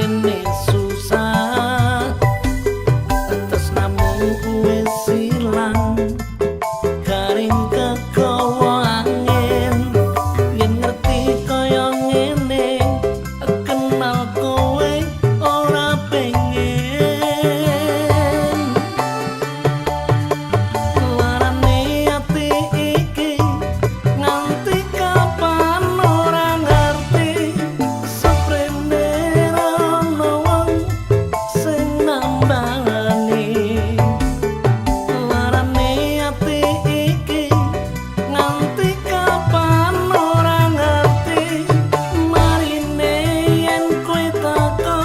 Seprene susah, tresnamu wis ilang, garing kegawa angin. Yen ngerti kaya ngene, kenal kowe ora pengen. Larane ati iki nganti kapan ora ngerti. Seprene ana wong sing nambani. Larane ati iki nganti kapan ora ngerti. Marine yen kowe teko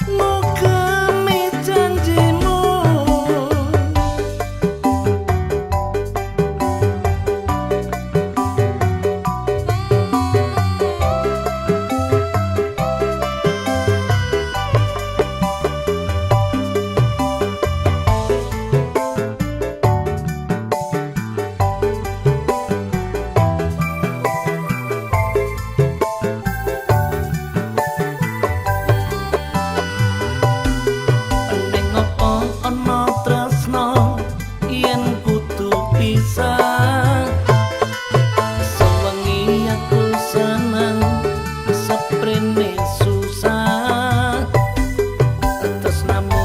ngugemi janjimu. Ning apa ana tresno yen kudu pisah? Sewengi aku seneng, seprene susah, tresnamu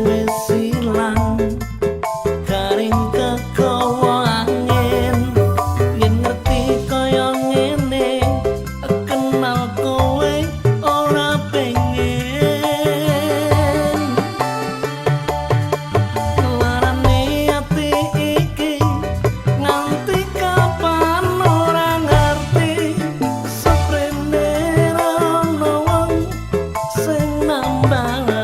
wis ilang, garing kegawa angin. Yen ngerti kaya ngene, kenal kowe ora pengen. Larane ati iki nganti kapan ora ngerti. Seprene ana wong sing nambani.